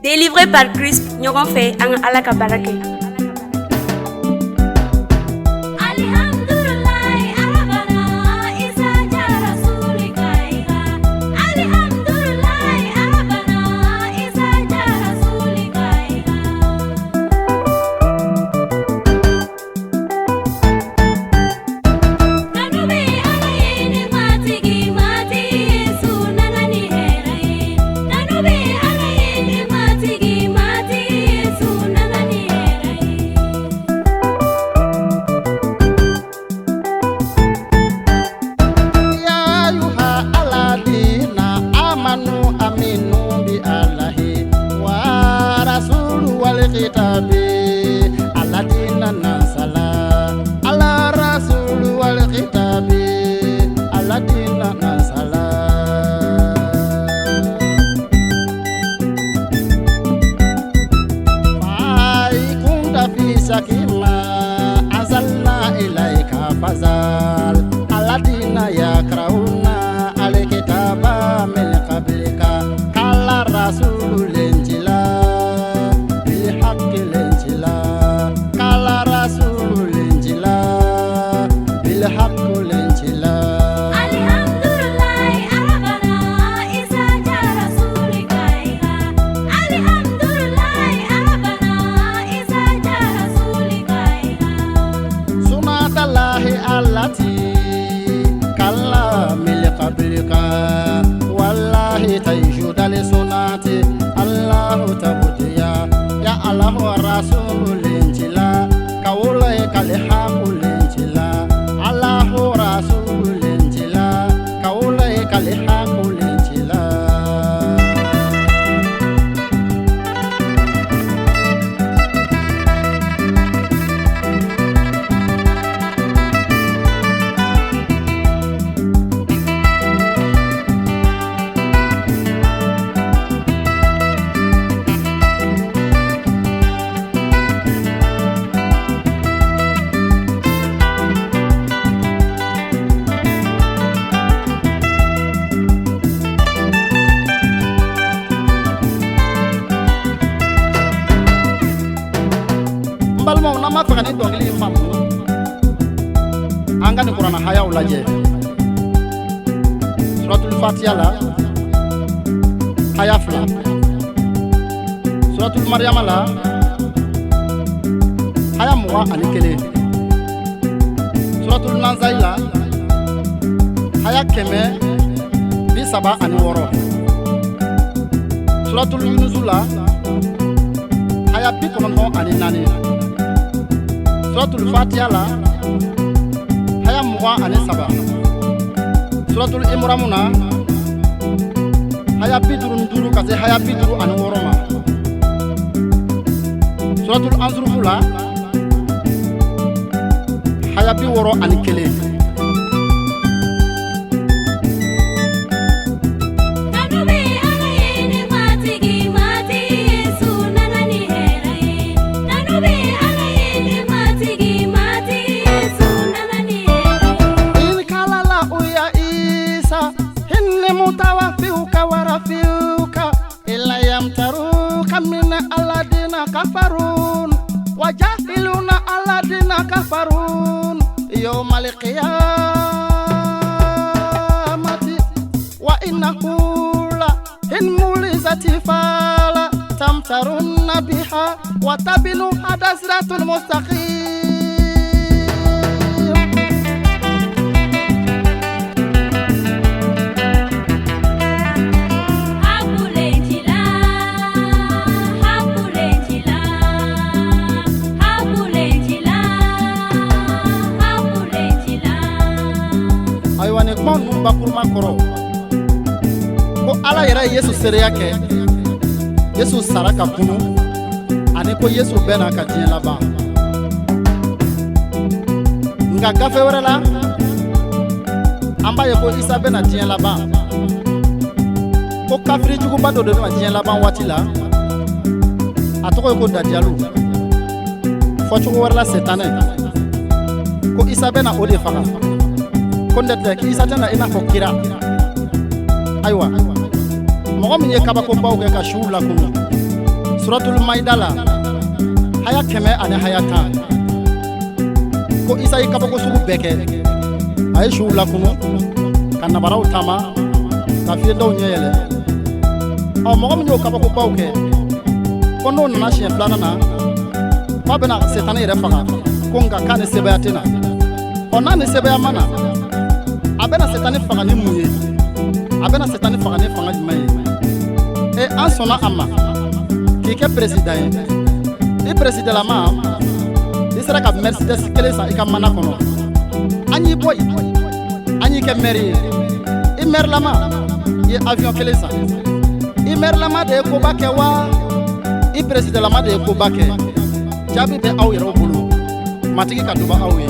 Délivré par Christ, ɲɔgɔn fɛ an ka Ala ka baara kɛ. Balimaw, n'an b'a fɛ ka nin dɔnkili in faamu, an ka nin kuranna hayaw lajɛ. Suratul Fatiha la haya 2, Suratul Mariyama la haya 21, Suratul Nanzayi la haya 136, Suratul Yunusu la haya 94, Suratul Fatiha la haya 23, Suratul Imramu na haya 55 ka se haya 56 ma, Suratul Anzurufu la haya 61. Kafarun wajahiluna aladina kafarun yawmal qiyamati wa innahu la in mulizati fala tamtarunna biha wa tabinu hadasratul mustaqim. Ayiwa, nin kuma ninnu bakuruma kɔrɔ ko Ala yɛrɛ ye Yesu seereya kɛ, Yesu sara ka kunu, ani ko Yesu bɛ na ka diɲɛ laban. Nka gafe wɛrɛ la, an b'a ye ko Isa bɛ na diɲɛ laban, ko kafiri juguba dɔ de bɛ na diɲɛ laban waati la, a tɔgɔ ye ko Dadiyalu, fɔcogo wɛrɛ la Setanɛ, ko Isa bɛ na o de faga. Ko n tɛ k'Isa tɛna i n'a fɔ kira. Ayiwa, Mɔgɔ min ye kabakobaw kɛ ka suw lakunu, Suratul Maida la, haya 110, ko Isa ye kabako sugu bɛɛ kɛ. A ye suw lakunu, ka nabaraw taama, ka fiyentɔw ɲɛ yɛlɛ. Ɔ, mɔgɔ min y'o kabakobaw kɛ, ko n'o nana siɲɛ filanan na, k'a bɛna Setani yɛrɛ faga, ko nka k'a ni sebaya tɛ na. Ɔ, n'a ni sebaya ma na, a bɛna Setani faga ni mun ye? A bɛna Setani faga ni fanga jumɛn ye? E, an sɔnna a ma k'i kɛ peresidan ye. I peresidanlama, i sera ka Mercedes kelen san i ka mana kɔnɔ. An y'i bɔ yen, an y'i kɛ mɛri ye. I mɛrilama, i ye avion kelen san. I mɛrilama de ye koba kɛ wa, i peresidanlama de ye koba kɛ? Jaabi bɛ aw yɛrɛw bolo. Matigi ka duba aw ye.